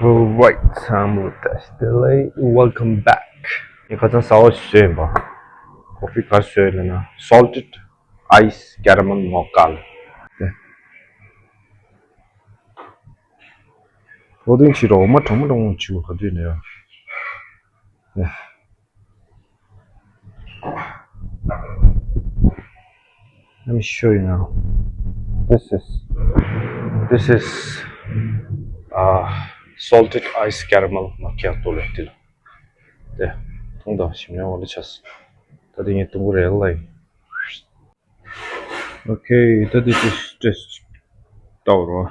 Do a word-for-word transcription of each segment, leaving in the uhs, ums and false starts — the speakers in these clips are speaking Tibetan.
Alright, I'm with us today. Welcome back. ངས་ཁ་སང་གཟའ་འཁོར་ཞིག་བཟོས་ཡིན་པ། ཀོ་ཕི་ག་རེ་བཟོས་ལབ་ན། Salted Ice Caramel Mocha ལ། ལོ་དེང་ཕྱི་རོ་མ་གྲང་མོ་གྲང་མོ་བྱུག་ག་དུས་ནས་ཡོད། Let me show you now. This is this is uh, salted ice caramel macchiato latte. དེ་འཐུང་དང་ཞིམ་ཡང་འོ་ལེ་ཆས། ད་དེ་ངས་འཐུང་གི་རེད་ལ། Okay, ད་དེ་ཏེས་ཏེས་ལྟ་བར་བ།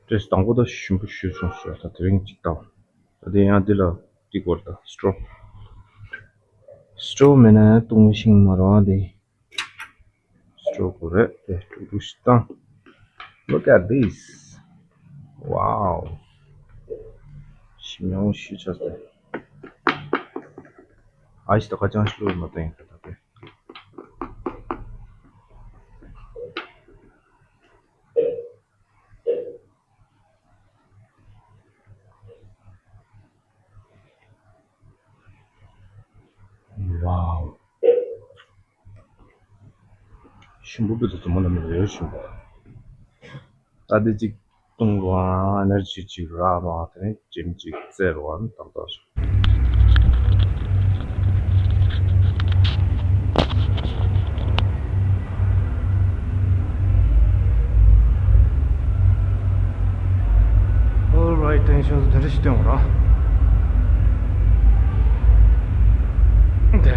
ཏེས་དང་པོ་ད་ཞིམ་པོ་ཞུ་སོང་ཟེར། ད་དེ་རིང་གཅིག་ལྟ་བ། ད་དེ་ཡང་འདི་ལ་ཏིག་བར་ད་སི་ཊོ། སི་ཊོ་མེད་ན་ཡང་བཏུང་ཤིང་མ་རོ་དེ། སི་ཊོ་གོ་རེད་དེ་ཀྲུག་ཀྲུག་ཞིག་བཏང་། Look at this. Wow. ཞིམ་ཡང་ཞུ་ཆ་ཟེར། ཨའི་སི་ད་ཁ་ཅང་ཞིག་ལོས་མ་བཏང་ཡིན་ད་ད་དེ། Wow. ཞིམ་པོ་སྤུ་ཙམ་མ་ལ་མི་རེ་ཞིམ་པོ། ད་དེ་གཅིག་བཏུང་རོགས་ཨ་ནར་ཇི་གཅིག་རག་རོགས་དེ་ནས་ཇེམ་གཅིག་རྩེ་རོགས་ཨ་ནི་ཏག་ཏག་ཞིག Alright, attention, དེ་འདྲ་ཞིག་སྟོན་ར། དེ།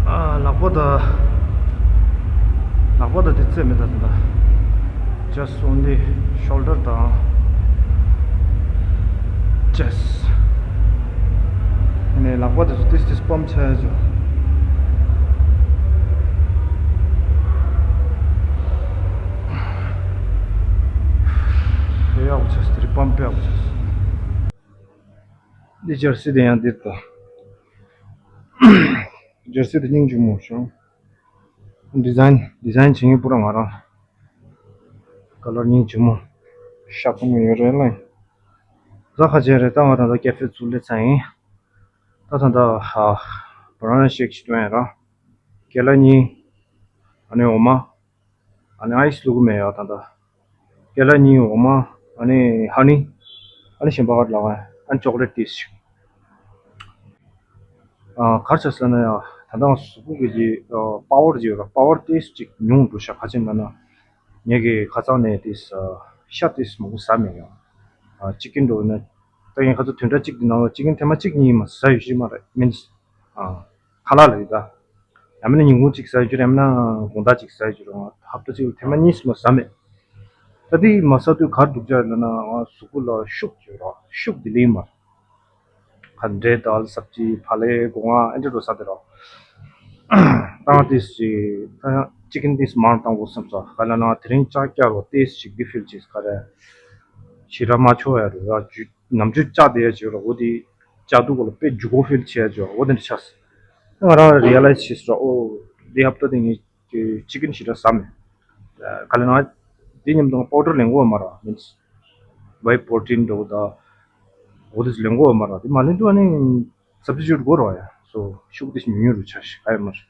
ཨ། ལག་པ་ད། ལག་པ་ད་དེ་རྩེ་མི་ད་ད། Just only shoulder དང་། Chest. ནས་ལག་པ་དེ་ཚོ་ཏིས་ཏིས་པམ་ཆ་ཡ་ཅོ། དཔེ་ཡག་པོ་ཆགས་སོང་། དེ་རིང་པམ་དཔེ་ཡག་པོ་ཆགས་སོང་། འདི་ཇར་སི་དེ་ཡང་འདིར་ད། ཇར་སི་དེ་སྙིང་རྗེ་མོ་བྱུང་། ཌི་ཛའིན་ཌི་ཛའིན་བྱེད་མཁན་པུ་ར་ང་རང་། ཀ་ལར་སྙིང་རྗེ་མོ་ཤ་ཚ་མོ་ཡོད་རེད་ལ། ཟ་ཁ་ཆེ་རེད། ད་ང་ད་ལྟ་ཀེ་ཧྥེ་ཚུར་སླེབས་ཚར་ཡིན། ད་ད་ལྟ་ཧ་བ་ན་ན་ཤེག་ཞིག་འཐུང་ཡ་ར། ཀེ་ལ་གཉིས། ཨ་ནི་འོ་མ། ཨ་ནི་ཨའི་སི་བླུག་གི་མེད་ཡ་ད་ལྟ། ཀེ་ལ་གཉིས། འོ་མ། ཨ་ནི་ཧ་ནི། ཨ་ནི་གཞན་པ་ག་རེ་ལབ་ཨ་ནི་ཅོག་ལེཊ་ཏིས་ཞིག་ཨ། ག་རེ་བྱས་ཟེར་ན་ཡ། ད་ལྟ་ང་གཟུགས་པོ་གི་ཅིག་ཨ། པ་ཝར་ཅིག་ཡོད་ར། པ་ཝར་ཏིས་ཅིག་ཉུང་འགྲོ་ཤག་ག་ཅི་ན་ན། ངེད་ཀྱི་ཁ་སང་ནས་ཏིས་ཨ། ཤ་ཏིས་མང་པོ་ཟ་མེད་ཡ། ཨ། ཅི་ཀིན་འགྲོ་ན། ད་ངས་ཁ་སང་བདུན་ཕྲག་གཅིག་གི་ནང་ལ་ཅི་ཀིན་ཐེངས་མ་གཅིག་གཉིས་མ་ཟ་ཡོད་ཤི་མ་རེད། མིན་ཨ། ཁ་ལག་ལ་ཡི་ད། ཡང་མིན་ན་ཉིན་གུང་གཅིག་ཟ་ཡི་རྒྱུ་རེད། ཡང་མིན་ན་དགོང་དག་གཅིག་ཟ་ཡི་རྒྱུ་རེད། ང་ཧབ་ཏ་གཅིག་ལ་ཐེངས་མ་གཉིས་སུ་མ་ཟ་མེད། ད་དེ་མ་ཟ་དུས་ག་རེ་འདུག་ཅག་ལབ་ན་ང་གཟུགས་པོ་ལ་ཤུགས་ཡོད་ར། ཤུགས་དེ་ལེན་མ། ག་འདྲེ་དལ་སབ་ཅི་ཕ་ལེ་སྒོ་ང་ཨེ་འདྲེ་འགྲོ་ས་དེ་ར། ཏང་ཏིས་ཅི་ཏང་ཅི་ཀིན་ཏིས་མང་བཏང་དགོས་བསམ་ས། ག་ལ་ན་དེ་རིང་ལྕགས་བཀྱག་རོ་ཏིས་ཅིག་དེ་ཕིལ་ཅིས་ག་རེ། ཞེ་དྲག་མ་ཆོ་ཡ་རུ་ཡ་ཇུ། ནམ་རྒྱུན་ལྕགས་བསྡད་ཡ་ཅིག་ཡོད་ར། འོ་དེ་ལྕགས་སྡུག་གོ་ལ་དཔེ་ལྗིད་ཁོག་ཕིལ་བྱེད་ཡ་ཅིག་ཡོད་ར། འོ་དེ་འདྲ་ཆགས་སོང་། ང་རང་རི་ཡ་ལའི་ཛི་བྱས་སོང་ར། ཨོ་དེ་ཧབ་ཏ་དེ་ངས་ཅི་ཀིན་ཞེ་དྲག་ཟ་མེད། ག་ལ་ན་དེ་མཉམ་དུ་པའུ་ཌར་ལེན་དགོས་མ་ར། མིན་སི་ཝེ་པྲོ་ཊིན་འདྲ་བོ་ད། འོ་དེ་ལེན་དགོས་མ་ར། དེ་མ་ལེན་དུས་ཨ་ནི་སབ་སི་ཅུ་ཊི་དགོས་ར་ཡ། སོ་ཤུགས་དེ་ཉུང་ཉུང་རུ་ཆགས་ཤིག་ག་ཡ་མ་རེད།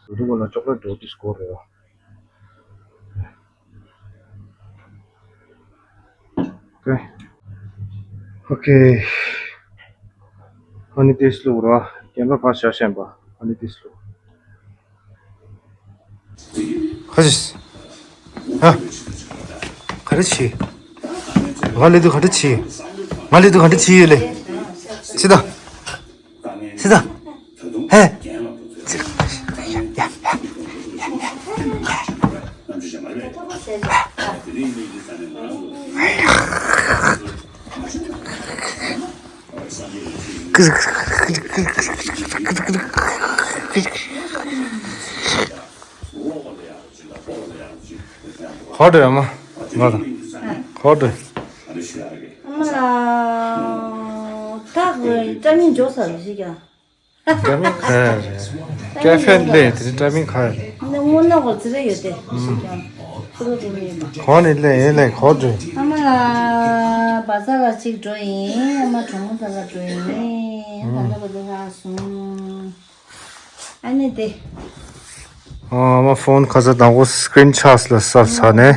འོ་དེ་གོ་ལ་ཅོག་ལེཊ་འདྲ་བོ་དེ་དགོས་ར་ཡ། Okay. Okay. ཨ་ནི་ཏིས་བླུག་ར། རྒན་པ་ཕར་བཞག་བཞིན་པ། ཨ་ནི་ཏིས་བླུག་ཁ་ཅིག་ཧ། ག་རེ་བྱེད། ང་ལས་དུ་ག་འདྲ་བྱེད། ང་ལས་དུ་ག་འདྲ་བྱེད་ཡོད་ལེ། སི་ད། སི་ད། ཧེ། ཁོ་དྲི་ཡ་མ། ང་དང་། ཁོ་དྲི། ཨ་མ་ལ། ད་གི་ཏྲ་མིན་འཇོག་ས་རེད་ཤི་ཀྱང་། ཏྲ་མིན་ཁ་ཡ་རེད། ཀེ་ཧྥེ་ལས་དེ་ཏྲ་མིན་ཁ་ཡ་རེད། ནི་སྔོན་ན་གོ་ཙི་རེ་ཡོད་དེ་ཤི་ཀྱང་། གོ་ནི་ལེ་ཡིན་ལེ་གོ་འདྲི། ཨ་མ་ལ་བ་ཚ་ལ་གཅིག་འགྲོ་ཡིན། ཨ་མ་གྲོང་མོ་ཚ་ལ་འགྲོ་ཡིན། ད་ལྟ་བ་ཚ་ལ་སོང་། ཨ་ནི་དེ། ཨ་མ་ཕོན་ཁ་ས་དང་པོ་སི་ཀྲིན་ཆགས་ལ་སབ་ས་ནས་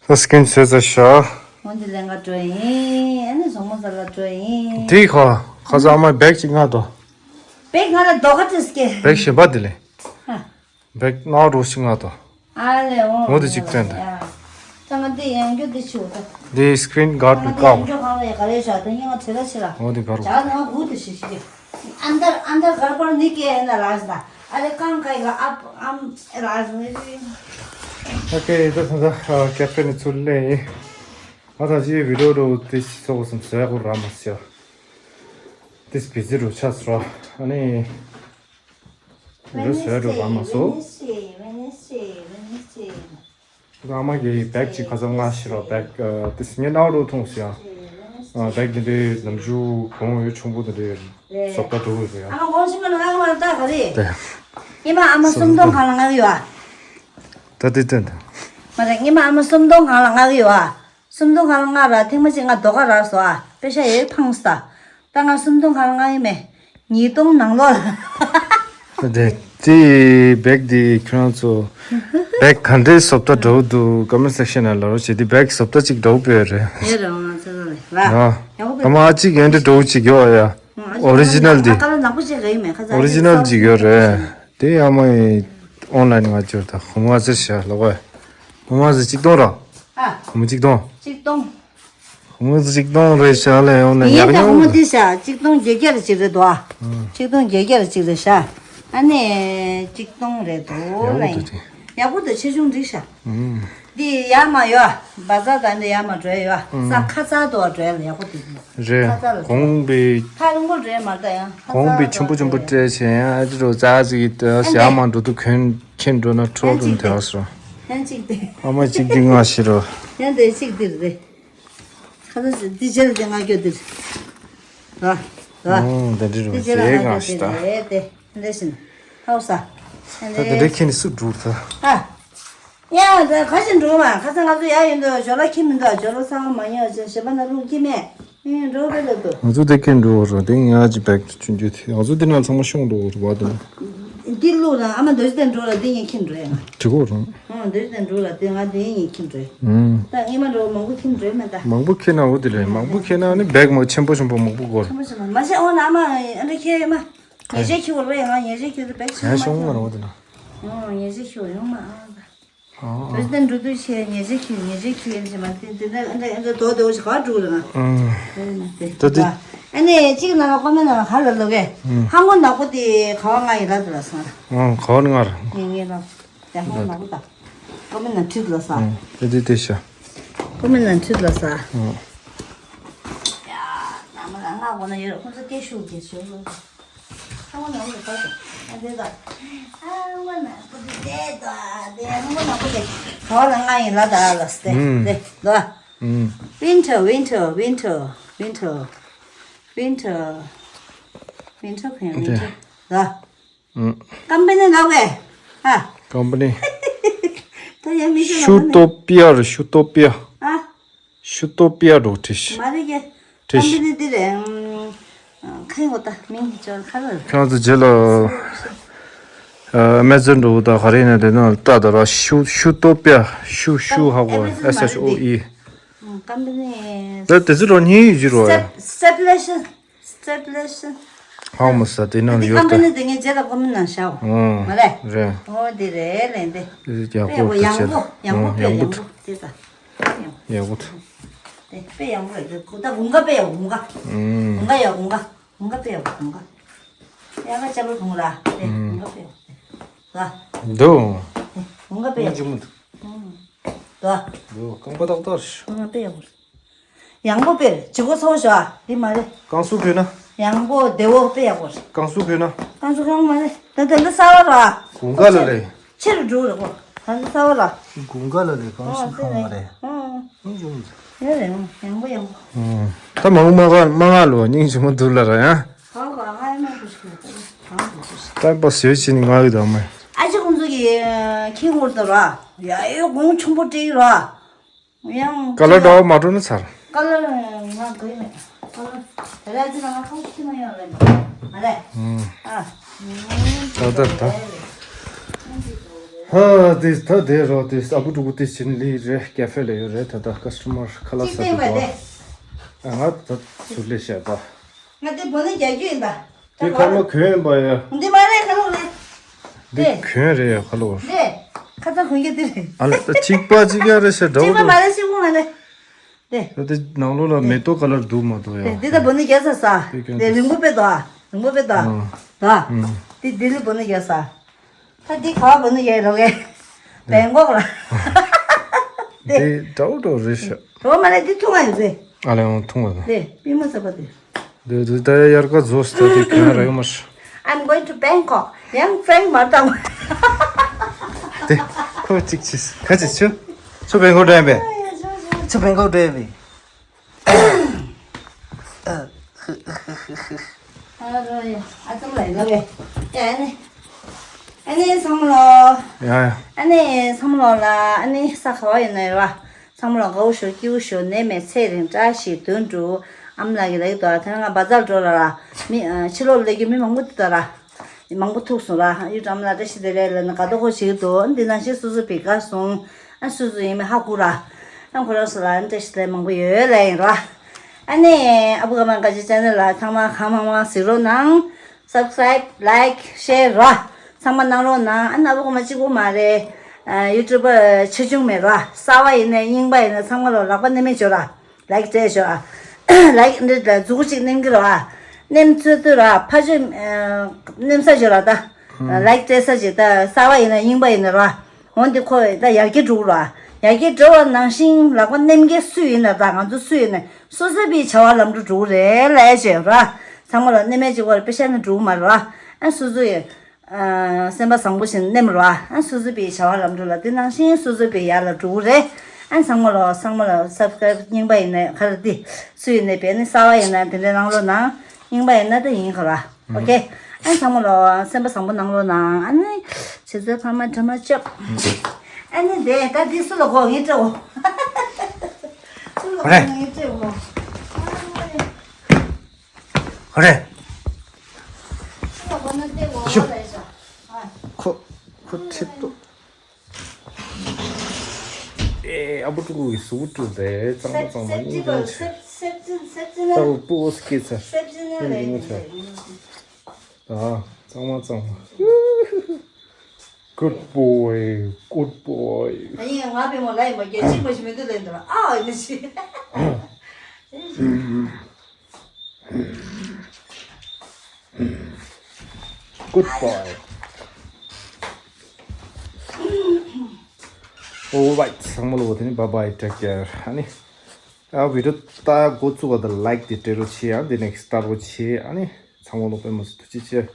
ས་སི་ཀྲིན་བཟོས་ཚར་ཤག་འོན་ཏེ་ལེན་ག་འགྲོ་ཡིན། ཨ་ནི་གྲོང་མོ་ཚ་ལ་འགྲོ་ཡིན། དེ་ཁ་ཁ་ས་ཨ་མ་བེག་ཅིག་མངགས་དོ། བེག་ང་ལ་རྡོ་ཁ་ཏིས་ཀེ། བེག་གཞན་པ་དེ་ལེ། ཨ། བེག་ནག་རོ་ཞིག་མངགས་དོ། ཨ་ལེ་འོ། འོ་དེ་གཅིག་སྟོན་དང་། ད་ང་འདི་ཡང་རྒྱུ་འདི་ཆུ་ད། འདི་སི་ཀྲིན་གཱར་ད་ང་འདི་ཡང་ག་རྒྱུ་གང་ལ་ཡ་ག་རེ་བཞག་ད་ཡིན་ང་བྲེལ་ལ་ཆེ་ལ། འོ་དེ་གར་བཞག་ན་ང་འུ་དེ་ཞིག་ཞིག་གི། ཨན་དར་ཨན་དར་གར་པར་ནི་ཀེ་ན་ལ་ཞིག་ད། ཨ་རེ་གང་ག་ཡི་ག་ཨབ་ཨམ་ལ་ཞིག་ནི་ཞིག་ཨོ་ཁེ། ད་ད་ད་ཀེ་ཕེ་ནི་ཚུར་ལེན་ཡིན། ང་ད་ཅི་བི་ཌིའོ་རོ་དེ་ཞིག་ཚོགས་སམ་ཟེར་གོ་ར་མ་ཟེར། དེ་སྤི་ཟི་རུ་ཆ་སོ་ཨ་ནི། རུ་སོ་རུ་ར་མ་སོ། ཨ་མ་གི་བེག་ཅིག་ཁ་ཚ་མངགས་ཤི་རོ། བེག་ཨ་དེ་སི་ཉེ་ནའོ་རུ་ཐུང་སི་ཡ། ཨ་བེག་དེ་འདྲའི་ནམ་རྒྱུན་གོང་འོས་ཆུང་པོ་དེ་འདྲའི་བཟོ་ལྟ་འདུག་ཟེར་ཡ། ཨ་མ་གོང་ཆེན་པོ་ནང་ང་ལ་ལྟ་ག་རེད། དེ། ཉི་མ་ཨ་མ་སུམ་སྟོང་གང་ལ་མངགས་ཡོད་ཨ། ད་དེ་སྟོན་དང་། མ་རེད། ཉི་མ་ཨ་མ་སུམ་སྟོང་གང་ལ་མངགས་ཡོད་ཨ། སུམ་སྟོང་གང་ལ་མངགས་ར་ཐེངས་མ་གཅིག་ང་རྡོ་ཁ་རག་སོ་ཨ། པེ་ཤ་ཡོད་ཕངས་ས། ད་ང་སུམ་སྟོང་གང་ལ་མངགས་ཡིན་མེད། ཉིས་སྟོང་ནང་ལོགས་ལ། དེ་དེ་བེག་དེ་ཁྱོད་རང་ཚོ་བེག་ག་འདྲའི་བཟོ་ལྟ་འདྲ་བོ་འདུག་ཀོ་མེན་སེག་ཤན་ནང་ལ་ལོ་བྱེད་དེ་བེག་བཟོ་ལྟ་གཅིག་འདྲ་བོ་དཔེ་རེད། ཡོད་རེད་འོང་ཚོད་ལ་ར། ཡག་པོ་ཨ་མ་ཨ་གཅིག་ཡོད་འདྲ་འདྲ་བོ་གཅིག་ཡོད་ཨ་ཡ། ཨོ་རི་ཇི་ནལ་དེ། ཨ་ཀ་ལ་ནག་པོ་ཅིག་རེད་མེད་ཁ་ཚ། ཨོ་རི་ཇི་ནལ་ཅིག་ཡོད་རེད། དེ་ཡང་མ་ཡིན། ཨོན་ལན་ང་ཅོར་ད་ཁོ་མོ་ཨ་ཙི་ཤ་ལོ་གོ། ཁོ་མོ་ཨ་ཙི་གཅིག་སྟོང་ར། ཨ། ཁོ་མོ་གཅིག་སྟོང་། གཅིག་སྟོང་། ཁོ་མོ་ཨ་ཙི་གཅིག་སྟོང་རེད་ཤ་ལ་ཡོང་ན་ཡག་ཡོང་། ཁོ་མོ་དེ་ཤ་གཅིག་སྟོང་བརྒྱད་བརྒྱ་རེ་གཅིག་རེད་དོ། ཨ། གཅིག་སྟོང་བརྒྱད་བརྒྱ་རེ་གཅིག་རེད་ཤ། ཨ་ནི་གཅིག་སྟོང་རེད་དོ་ལ་ཡིན། ཡག་པོ་འདུག་ཆེ་ཆུང་འགྲིག་ཤ། ཨུམ། འདི་ཡར་མར་ཡོད། བ་ཛར་དང་འདི་ཡར་མར་འགྲོ་ཡོད། ས་ཁ་ཚར་དུ་བ་འགྲོ་ཡ་ཡག་པོ་འདུག་ཁ་ཚར་ལ་རེད། གོང་པའི་ཐག་རིང་པོ་འགྲོ་ཡ་མ་རེད་ད་ཡང་། གོང་པའི་ཆེན་པོ་ཆེན་པོ་སྤྲད་བྱས་ཡང་ཨ་ཅི་རོ་ཙག་ཙིག་ཡིད་དུ་ཡར་མར་འགྲོ་དུས་གོན་ཁྱེར་འགྲོ་ན་ཁྲོ་རུ་འདི་བ་སོ། ཡང་གཅིག་དེ། ཨ་མ་གཅིག་འདི་ང་ཤི་རོ། ཡང་དེ་གཅིག་འདིར་རེད། ཁ་ཚ་ཞིག་འདི་རྗེས་ལ་དེ་ང་སྐྱོ་འདིར། ར་ར། ཨོ་འདི་འདྲི་རུ་འདི་རྗེས་ལ་ང་སྐྱོ་འདིར་རེད་དེ། འདི་བཞིན་ཧའོ་ས། ད་དེ་འདྲའི་ཁྱེད་ནི་སུ་འགྲུར་ཐལ། ཨ། ཡ་ད་ཁ་ཞིག་འགྲོ་མ་ཁ་ཚ་ང་ཚོ་ཡ་ཡིན་འདུག་ཇོ་ལ་ཁྱིམ་མི་འདུག་ཇོ་ལ་ཚང་མ་མ་ཉོ་ཅེས་ཞེ་པ་ན་རུང་ཁྱིམ་མེད། ཡིན་འགྲོ་བས་ལ་འདུག་ང་ཚོ་དེ་ཁྱེད་འགྲོ་བ་ར་དེ་ང་ཅི་བེག་ཆུང་རྒྱུ་དེ་ང་ཚོ་དེ་ན་ཚང་མ་ཤོང་འགྲོ་བ་ར་བ་དེ་ན། འདི་ལུག་རང་ཨ་མ་འདོད་ཅི་དེ་འགྲོ་ལ་དེ་ངས་ཁྱིམ་འགྲོ་ཡ་ང་། དྲི་གོ་རང་། ཨང་འདོད་ཅི་དེ་འགྲོ་ལ་དེ་ང་དེ་ངས་ཁྱིམ་འགྲོ་ཡ། ད་ངས་མ་འགྲོ་མང་པོ་ཁྱིམ་འགྲོ་མེད་ད། མང་པོ་ཁྱེད་ན་འོ་དེ་རེད། མང་པོ་ཁྱེད་ན་ནི་བེག་མ་ཆེན་པོ་ཆེན་པོ་མང་པོ་དགོས། ཆེན་པོ་ཆེན་པོ་མ་ཤེས་འོ་ན་ཨ་མ་ཨ་འདྲ་ཁྱེད་ཡོད་མ། ཉེ་ཞེ་ཁྱི་བོར་བས་ང་ཉེ་ཞེ་ཁྱི་བོར་བས་ཁྱི་ང་ཤོང་མ་རོ་དེ་ན། ཨོ་ཉེ་ཞེ་ཁྱི་བོར་ཡོང་མ་ཨ། ཨོ་ཨོ། དེ་འགྲོ་དུས་ཆེ་ཉེ་ཞེ་ཁྱི་ཉེ་ཞེ་ཁྱི་ཡིན་ཞེ་མ་དེ་དེ་འདྲ་འདྲ་འདྲ་དོ་དེ་འོ་ཞིག་ག་འགྲོ་རེད་ང་། ཨ་དེ་ད་དེ། ཨ་ནི་གཅིག་ནང་ལ་ཀོ་མེན་ནང་ལ་ག་ལ་ལོ་གས། ཧ་ངོ་ནག་པོ་དེ་ག་བ་ང་ཡི་ལ་དེ་ལ་སོང་ར། ཨོ་ག་བ་ནི་ང་ར། ངེ་ངེ་ལ། ཡ་ཧ་ངོ་ནག་པོ་ད། ཀོ་མེན་ནང་ཁྲིད་ལ་ས། ཨོ་དེ་དེ་དེ་ཤ། ཀོ་མེན་ནང་ཁྲིད་ལ་ས། ཨོ། ཡ་ནང་ལ་ང་གོ་ན་ཡོད་ཁོང་ཚོ་སྐད་ཤུགས་ཀྱིས་ཤོད་ལོ། ཧ་ངོ་ནག་པོ་དེ་ག་དེ་ཨ་དེ་ད། ཧ་ངོ་ནག་པོ་དེ་དེ་ད་དེ་ཧ་ངོ་ནག་པོ་དེ་ག་བ་ལ་ང་ཡིན་ལ་ད་ལ་སྟེ་དེ་ད། Winter, winter, winter, winter, winter, winter, winter, ཁོ་ཡང་winter་ད། ཀམ་པ་ནི་ལབ་གས། ཨ། ཀམ་པ་ནི། ད་ཡང་མི་ཤེས་ལབ་ནི། ཤུ་ཏོ་པི་ཡ་རེད། ཤུ་ཏོ་པི་ཡ། ཨ། ཤུ་ཏོ་པི་ཡ་འགྲོ་བྲིས་ཤི། མ་རེད་གས། བྲིས་ཤི། ཀམ་པ་ནི་འདི་རེད། ཨམ། ཁ་ཡོད་ད་མིང་ཅོར་ཁ་ལ། ཁྱོད་ཚོ་རྗེས་ལ། ཨ་མེ་ཛོན་འགྲོ་བ་ད་ག་རེ་ཡིན་ན་དེ་ནང་ལ་ལྟ་ད་ར་ཤུ་ཤུ་ཏོ་པི་ཡ་ཤུ་ཤུ་ཧ་གོ་ཨེ་སི་ཨེཆ་ཨོ་ཨི། ཀམ་པ་ནི། ད་དེ་ཚོ་རོ་གཉིས་ཡོད་ཀྱི་རོ་ཡ། སི་ཊེབ་ལེ་ཤན། སི་ཊེབ་ལེ་ཤན། ཧ་མོ་ས་དེ་ནང་ལ་ཡོད་ཀམ་པ་ནི་དེ་ངས་རྗེས་ལ་ཀོ་མེན་ནང་བཞག་འོ། མ་རེད། རེད། འོ་དེ་རེད་ལན་དེ། དེ་ཡག་པོ་དཔེ་ཡག་པོ་ཡག་པོ་དཔེ་ཡག་པོ་དེ་ད། ཡག་པོ་དེ། དཔེ་ཡག་པོ་རེད་དེ་ད་དགུང་ཀ་དཔེ་ཡག་དགུང་ཀ། དགུང་ཀ་ཡག་དགུང་ཀ། དགུང་ཀ་དཔེ་ཡག་དགུང་ཀ། ཡག་ཀ་ཅག་པོ་དགུང་ར་དེ་དགུང་ཀ་དཔེ་ཡག་དེ། ད། འདུག་དགུང་ཀ་དཔེ་ཡག་ཅི་མོ་འདུག་ད། འདུག་རྐང་པ་ཏག་ཏག་ཞུ། དགུང་ཀ་དཔེ་ཡག་པོ་རེད། ཡང་པོ་དཔེར་ལྗིད་ཁོག་ཚ་བོ་ཞོ་ཨ་འདི་མ་རེད། རྐང་སུ་གོས་ན། ཡང་པོ་བདེ་བོ་དཔེ་ཡག་པོ་རེད། རྐང་སུ་གོས་ན། རྐང་སུ་གང་མ་རེད། ད་དེ་འདི་གསར་བ་ར། དགུང་ཀ་ལ་རེད། ཆེ་རུ་འགྲོ་རེད་གོ་ད་འདི་གསར་བ་ར། དགུང་ཀ་ལ་རེད། རྐང་སུ་གང་མ་རེད། ཨང་། ཨང་། ཡོད་རེད། ཡོད་རེད། ཡང་པོ་ཡང་པོ། ཨང་། ད་མང་མ་ག་མ་ང་ལོ་སྙིང་རྗེ་མོ་འདུག་ལ་ར་ཡང་། གང་ག་ང་ཡང་མ་གོ་ཤི་གང་གོ་ཤི། ད་པ་སེ་ཆི་ནི་ང་གི་ད་མ། ཨ་ཅེ་ཁོང་ཚོ་གི། ཁྱི་ངུར་དུ་ར། ཡ་ཡོ་གོང་ཆུང་པོ་སྤྲེལ་ར། ཡང་ཀ་ལར་འདྲ་བ་མ་འགྲོ་ན་ཚར། ཀ་ལར་ང་དགོས་མེད། ཀ་ལར་དེ་ར་ཅི་ན་ང་ཁོང་ཁྱི་མ་ཡོང་རེད་མ་རེད། ཨ། ད་ད་ད། ཧ་དེ་ད་དེ་རོ་དེ་ཨ་བུ་ཕྲུ་གུ་དེ་ཕྱིན་ལི་རེད། ཀེ་ཧྥེ་ལ་ཡོད་རེད། ད་ད་ཀ་སི་ཊ་མར་ཁ་ལག་ཟ་གི་འདུག་ཨ་ང་ད་ཚུར་ལས་བཤད་ད། ང་དེ་བོ་ནི་རྒྱག་རྒྱུ་ཡིན་ད། འདི་ཁ་མ་གོན་པ་ཡ། འདི་མ་རེད་ཁ་ལོ་རེད། འདི་གོན་རེད་ཡ་ཁ་ལོ། རེད། ཁ་ཚ་གོན་རྒྱུ་འདི་རེད། ཨ་ལ་ད་གཅིག་པ་གཅིག་ཡ་རེད་ཤ་འདྲ་བོ་འདུག་གཅིག་པ་མ་རེད་གཅིག་པོ་མ་རེད། རེད། ད་འདི་ནང་ལོགས་ལ་མེ་ཏོག་ཁ་ལར་འདུག་མ་གཏོགས་ཡ། རེད་འདི་ད་བོ་ནི་རྒྱག་ས་ས། འདི་གོན་རེད་རིང་པོ་པེ་དོ་ཨ། རིང་པོ་པེ་དོ་ཨ། ཨ། ད། ཨ། འདི་འདི་ལི་བོ་ནི་རྒྱག་ས། ད་འདི་ག་བ་བོ་ནི་རྒྱག་རོགས་གས། བེང་ཀོག་ལ། འདི་འདྲ་བོ་འདྲ་བོ་རེད་ཤ། རོ་མ་ལ་འདི་ཐུང་བ་ཡོད་ཟེ། ཨ་ལས་འོང་ཐུང་བ་དང་། དེ་པི་མ་ས་པ་དེ། འདི་འདི་ད་ཡར་ཀ་རྫོགས་སྟེ་དེ་ག་ར་ཡོང་མ་ཤི། I'm going to Bangkok. ཡང་ཧྥེང་མར་དང་། དེ་ཁོ་གཅིག་ཆིས་ཁ་ཅིག་ཆུ། ཆུ་བེང་ཀོག་འགྲོ་ཡིན་པས། ཆུ་བེང་ཀོག་འགྲོ་ཡིན་པས། ཨ་རོ་ཡ་ཨ་ཙམ་ལ་ཡིན་ལ་བས། ཡ་ཨ་ནི། ཨ་ནི་སང་ལོ། ཡ་ཡ། ཨ་ནི་སང་ལོ་ལ་ཨ་ནི་ས་ག་བ་ཡིན་ནའི་ར། ཚང་མ་ལ་དགའ་བོ་ཞོ་སྐྱིད་བོ་ཞོ་ནད་མེད་ཚེ་རིང་བཀྲ་ཤིས་དོན་འགྲུབ། ཨ་མ་ལགས་ཀྱི་ལག་ཏུ་དེ་ང་བ་ཛར་འགྲོ་ལ་ར། མི་ཕྱི་ལོགས་ལས་ཀྱི་མི་མང་པོ་འདུག་ད་ར། མང་པོ་ཐུག་སོང་ར། ཡུལ་ཨ་མ་ལགས་བཀྲ་ཤིས་བདེ་ལེགས་ལ་ནི་དགའ་ཏོག་ཁོ་བྱེད་ཀྱི་འདུག་འདི་ནང་བཞིན་སོ་སོ་བི་དགའ་སོང་། ཨ་སོ་སོ་ཡིན་མི་ཧ་གོ་ར། ཨ་ཁོ་རང་སོ་ལ་བཀྲ་ཤིས་བདེ་ལེགས་མང་པོ་ཡོད་ལ་ཡིན་ར། ཨ་ནི་ཨ་བུ་ག་མ་ག་ཅི་ཅ་ནེ་ལ་ཚང་མ་གང་མང་མང་གཟིགས་རོགས་གནང་། Subscribe, like, share ར། ཚང་མ་གནང་རོགས་གནང་། ཨ་ནི་ཨ་བུ་གོ་མ་གཅིག་པོ་མ་རེད། ཨ་ཡུ་ཊུབ་པར་ཆེ་ཆུང་མེད་ར། གསར་པ་ཡིན་ནའི་རྙིང་པ་ཡིན་ནའི་ཚང་མ་ལོ་ལག་པ་མནན་མེད་ཅོ་ར། ལའིཀ་སྤྲད་ཤོག་ཨ། ལའིཀ་འདི་ལ་མཛུ་གུ་གཅིག་མནན་གི་རོ་ཨ། མནན་ཚོད་ཚོད་ར་ཕ་ཆོས་མནན་ས་ཅོ་ར་ད། ལའིཀ་སྤྲད་ས་ཅིག་ད་གསར་པ་ཡིན་ནའི་རྙིང་པ་ཡིན་ནའི་ར། འོན་ཏེ་ཁོ་ད་ཡར་རྒྱས་འགྲོ་གི་ར། ཡར་རྒྱས་འགྲོ་བ་ནང་བཞིན་ལག་པ་མནན་མཁན་སུ་ཡིན་ན་ད་ང་ཚོ་སུ་ཡིན་ན་སོ་སོ་པའི་བྱ་བ་ལམ་འགྲོ་འགྲོ་གི་རེད་ལས་ཅེས་ར། ཚང་མ་ལ་མནན་མེད་ཅིག་བར་དཔེ་ཤ་ནི་འགྲོ་གི་མ་རེད་ར། ཨ་སོ་སོ་ཡི་ཨ་སེམས་པ་བཟང་པོ་ཞིག་མནན་ར། ཨ་སོ་སོ་པའི་བྱ་བ་ལམ་འགྲོ་ལ་དེ་ནང་བཞིན་སོ་སོ་པའི་ཡར་ལ་འགྲོ་གི་རེད། ཨ་ཚང་མ་ལ་ཚང་མ་ལ་སབ་སི་ཀ་རའིབ་རྙིང་པ་ཡིན་ན་ག་རེ་དེ་སུ་ཡིན་ནའི་བས་ནི་གསར་པ་ཡིན་ན་དེ་འདྲའི་གནང་རོགས་གནང་། རྙིང་པ་ཡིན་ན་ད་ཡིན་ག་ར། ཨོ་ཁེ། ཨ་ཚང་མ་ལ་སེམས་པ་བཟང་པོ་གནང་རོགས་གནང་། ཨ་ནི་བྱེད་ཚོད་ཕ་མ་འདྲ་མ་བཅོ། ཨ་ནི་དེ་ད་འདི་སུ་ལ་གོ་ངེས་སྤྲོ། སུ་ལ་གོ་ངེས་སྤྲོ། ཨ་རེ། སུ་ལ་གོ་ན་དེ་གོ་ཤོ། ལ་ཤོ། ཁོ་ཁོ་ཁྲིད་དོ། ཨེ་ཨ་བུ་ཕྲུ་གུ་གི་གཟུགས་སྤྲུལ་ཏེ་གཙང་མ་གཙང་མ་སྙིང་རྗེ་མོ་ཆེ། ལྟ་བུ་སྤུ་བོ་སྐྱེས་ཚར། སྙིང་རྗེ་མོ་ཆེ། ཨ་གཙང་མ་གཙང་མ། Good boy, good boy. ཨ་ཡིན་ང་བེ་མོ་ལ་ཡིན་པ་རྒྱལ་ཆེན་པོ་ཞིག་མི་འདུག་ལེན་འདུག་ཨ་ཡིན་ཞིག Good boy. Alright, ཚང་མ་ལོ་དེ་ནི་bye bye, take care. ཨ་ནི་ཨ་བི་ཌི་ཡོ་ལྟ་འགོ་བཙུགས་པ་དང་ལའིཀ་དེ་སྤྲད་རོགས་བྱེད། ཨ་འདི་ནེག་སི་ལྟ་རོགས་བྱེད། ཨ་ནི་ཚང་མ་ལོ་དཔེ་མ་སྲིད་ཐུགས་རྗེ་ཆེ།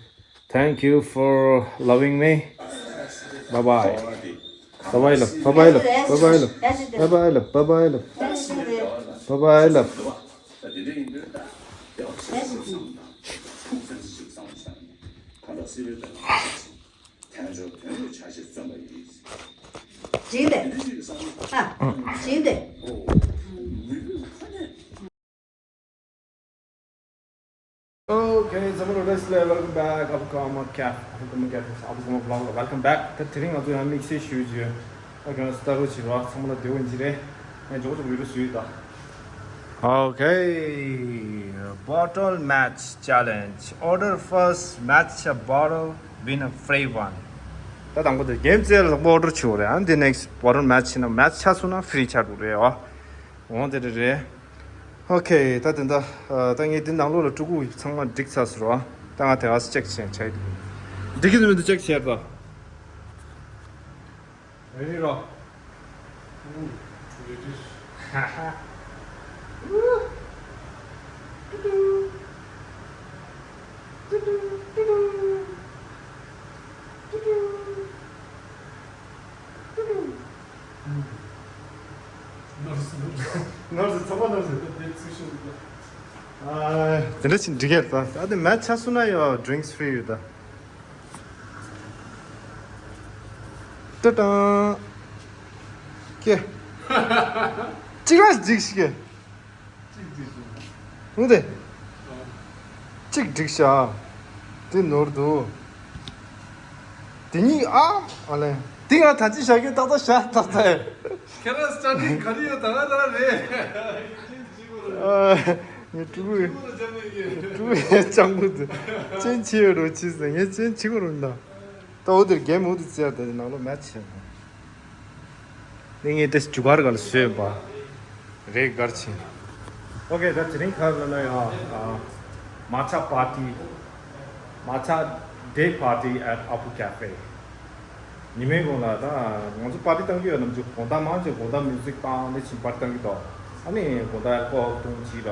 Thank you for loving me. Bye bye. Bye bye love. Bye bye love. Bye bye love. Bye bye love. Bye bye love. Bye bye love. རིང་དེ། ཨ། རིང་དེ། Okay, ཚང་མ་ལོ་བཀྲ་ཤིས་བདེ་ལེགས། Welcome back. Abukama Cafe. Abukama Cafe. Abukama vlog. Welcome back. ད་དེ་རིང་ང་ཚོ་ཡང་དམིགས་བསལ་ཞུ་རྒྱུ། ཨ་ཁྱོད་ལྟ་རོགས་བྱེད་རོགས། ཚང་མ་ལ་བདེ་པོ་ཡིན་གྱི་རེད། ངས་མགྱོགས་མགྱོགས་བི་ཌི་ཡོ་བཟོས་ཡོད་ད། Okay, bottle match challenge. Order first, match a bottle, win a free one. ད་དང་པོ་དེ་གེམ་རྩེ་ལ་ཨོ་ཌར་བྱེད་དགོས་རེད། ཨ་འདི་ནེག་སི་བོ་ཊལ་མེ་ཆི་བྱས་ན་མེ་ཆི་ཆགས་སོང་ན་ཧྥི་རི་ཆགས་འགྲོ་རེད་ཨ། འོང་དེ་རེད་རེད། ཨོ་ཁེ། ད་དེ་འདྲ། ད་ངས་འདི་ནང་ལོགས་ལ་ཕྲུ་གུ་ཚང་མ་འགྲིག་ཚར་སོང་ར། ད་ང་དེ་ག་སེ་ཅེག་བྱས་བྱས། འགྲིག་གི་འདུག་མི་འདུག་ཅེག་བྱས་ད། Ready རོ། ཧ་ཧ། ནོར་སི་ནོར་སི་ཚང་མ་ནོར་སི་དེ་ཚིག་ཤོད་ད། ཨ། དེ་འདྲ་ཞིག་འགྲིག་གི་རེད་ད། ད་དེ་མེ་ཆི་ཆགས་སོང་ན་ཡང་ཌི་རིང་ཀི་སི་ཧྥི་རི་ཡོད་ད། ཏི་ཏང་། ཀྱེ། གཅིག་ར་འཇིགས་ཤིག་གེ། འོ་དེ། གཅིག་འགྲིག་ཤག་དེ་ནོར་འདུག་དེ་གཉིས་ཨ། ཨ་ལེ། དེ་ང་ད་ཅི་བཞག་གི་ཏག་ཏག་བཞག་ཏག་ཏག་ཁྱེད་རང་སི་ཊར་ཊིང་ག་རེ་ཡོད་ད་ང་རང་རེད། ཨ། ངས་ཕྲུ་གུ། ཕྲུ་གུ་ཡང་སྤྱང་པོ་འདུག་ཅན་ཆི་ཡོད་རོ་ཆི་ཟེར་ངས་ཅན་ཆི་གོ་རུ་འདུག་ད་འོ་དེར་གེམ་འོ་དེ་རྩེ་ཡ་ད་དེ་ནང་ལོགས་མེ་ཆི་ཡོད། ནི་ངས་དེ་ཇུ་གར་ག་ལ་བཟོས་པ་རེད་གར་ཕྱིན། ཨོ་ཀེ། ད་དེ་རིང་ག་ལ་ན་ཡང་མ་ཆ་པར་ཊི། མ་ཆ་day party at Apu Cafe། ཉི་མའི་གུང་ལ་ད་ང་ཚོ་པར་ཊི་བཏང་གི་ཡོད། ནམ་རྒྱུན་དགོང་དག་མང་ཆེ་དགོང་དག་མིའུ་ཛིག་བཏང་ནས་ཕྱིན་པར་ཊི་བཏང་གི་འདུག་ཨ་ནི་དགོང་དག་ཨལ་ཀོ་ཧོལ་བཏུང་ཅི་ར།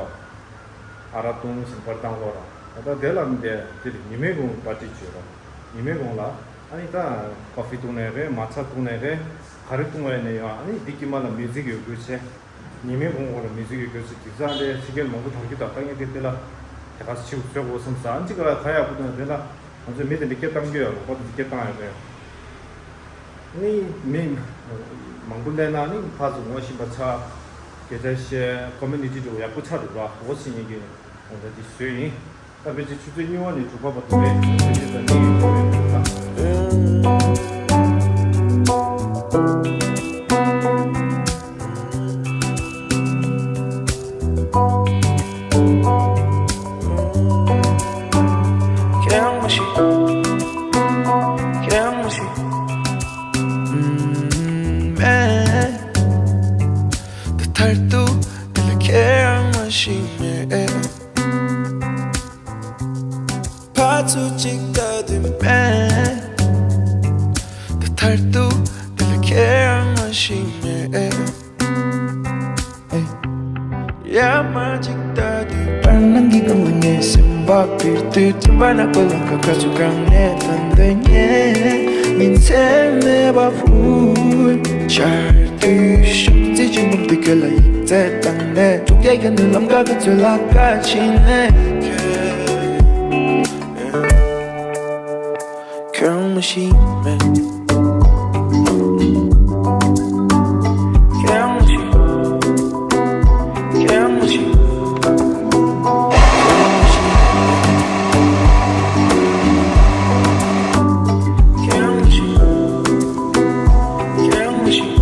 ཨ་རག་བཏུང་ཕྱིན་པར་ཊི་བཏང་གོ་ར། ད་ལྟ་དེ་ལ་མི་དེ་དེ་ཉི་མའི་གུང་པར་ཊི་བྱོས་ར། ཉི་མའི་གུང་ལ་ཨ་ནི་ད་ཀོ་ཧྥི་བཏུང་ནས་རེད། མ་ཆ་བཏུང་ནས་རེད། ག་རེ་བཏུང་བས་ནས་ཡང་ཨ་ནི་འདི་དཀྱིལ་མ་ལ་མིའུ་ཛིག་ཡོད་དགོས་ཆེ། ཉི་མའི་གུང་འོག་ལ་མིའུ་ཛིག་ཡོད་དགོས་ཆེ། དེ་ཚ་འདྲའི་ཕྱི་རྒྱལ་མང་པོ་དར་རྒྱུ་དང་ལྟ་ངན་དེ་དེ་ལ་དེ་ག་ས་ཕྱིའུ་བཟོས་དགོས་བསམ་ས། ཨ་ཅི་ག་ལ་ཁ་ཡག་པོ་དང་དེ་ལ་ང་ཚོས་མི་དེ་འདྲ་སྐད་བཏང་རྒྱུ་ཡོད་ར། ཁོ་དེ་འདྲ་སྐད་བཏང་ཡོད་རེད། ནི་མི་མང་པོ་སླེབས་ན་ནི་ཕར་ཚུར་ངོ་ཤེས་པ་ཆགས། སྐད་ཆ་བཤད། ཀོ་མུ་ནི་ཊི་འདྲ་བོ་ཡག་པོ་ཆགས་འདུག་ར། འོ་ཕྱི་ཉིན་གྱི་ང་ཚོ་འདི་བཟོས་ཡིན། ད་ཕལ་ཆེར་ཆུ་ཚོད་གཉིས་པ་ནས་དྲུག་པ་བར་དུ་རེད། ཕལ་ཆེར་ད་ནི་ཡོད་རེད་འདུག་ད། ཁྱེད་རང་མ་ཤི། ཁྱེད་རང་མ་ཤི། ཨུམ། མེད། ད་མཐར་ཐུག་འདི་ལ་ཁྱེད་རང་མ་ཤི་མེད། ཕར་ཚུར་གཅིག་ལྟ་དུས་མེད། ད་མཐར་ཐུག་འདི་ལ་ཁྱེད་རང་མ་ཤི་མེད། ཡ་མ་གཅིག་ལྟ་དུས་བར་སྣང་གི་སྒང་ལ་ངའི་སེམས་པ་འཕེར་དུས་དྲན་པ་ནག་པོ་ལམ་ཁ་ཁ་ཚུར་གང་ནས་ཐོན་དེ་ངས་ཉིན་མཚན་མེད་པ་ཕུལ། ཆར་དུས་ཤུགས་རྩེ་ཆེན་པོ་འདི་ག་ལ་ཡིག་ཚད་བཏང་ནས་ཐུག་རྒྱལ་གྱི་ནུས་ལམ་ཁ་ཁ་ཚུར་ལ་ཁ་ཕྱིན་ནས། ཁྱོད་མ་ཤེས་མེད། ཁྱོད་མ་ཤེས། ཁྱོད་མ་ཤེས། ཁྱོད་མ་ཤེས། ཁྱོད་མ་ཤེས།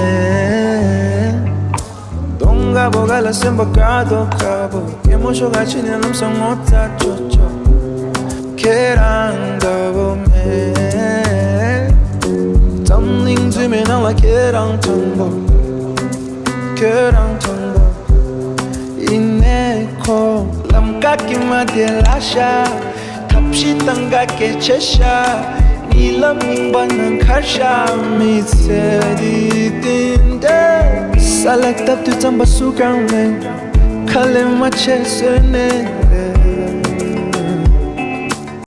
མེད། གདོང་དཀར་པོ་ག་ལ་སེམས་པ་དཀར་དོ་དཀར་པོ། སྐྱེད་མོ་ཤོག་ག་ཕྱི་ནས་ལམ་སང་ངོ་ཚ་ཅོ་ཅོ། ཁྱེད་རང་འདྲ་བོ་མེད། འཛམ་གླིང་རྫུན་མའི་ནང་ལ་ཁྱེད་རང་དྲང་པོ། ཁྱེད་རང་དྲང་པོ། ཡིན་ནའི་ཁོ་ལམ་ཀ་གི་མ་དེ་ལ་ཤ། ཐབས་ཤེས་དང་ག་སྐད་ཆ་ཤ། གཉིད་ལམ་རྙིང་པ་ནང་ཁར་ཤ། མི་ཚེ་འདི་དེ་འདྲ། ས་ལ་བཏབ་དུས་རྩམ་པ་སུ་གང་མེད། ཁ་ལས་མ་ཆད་བཟོས་ནས།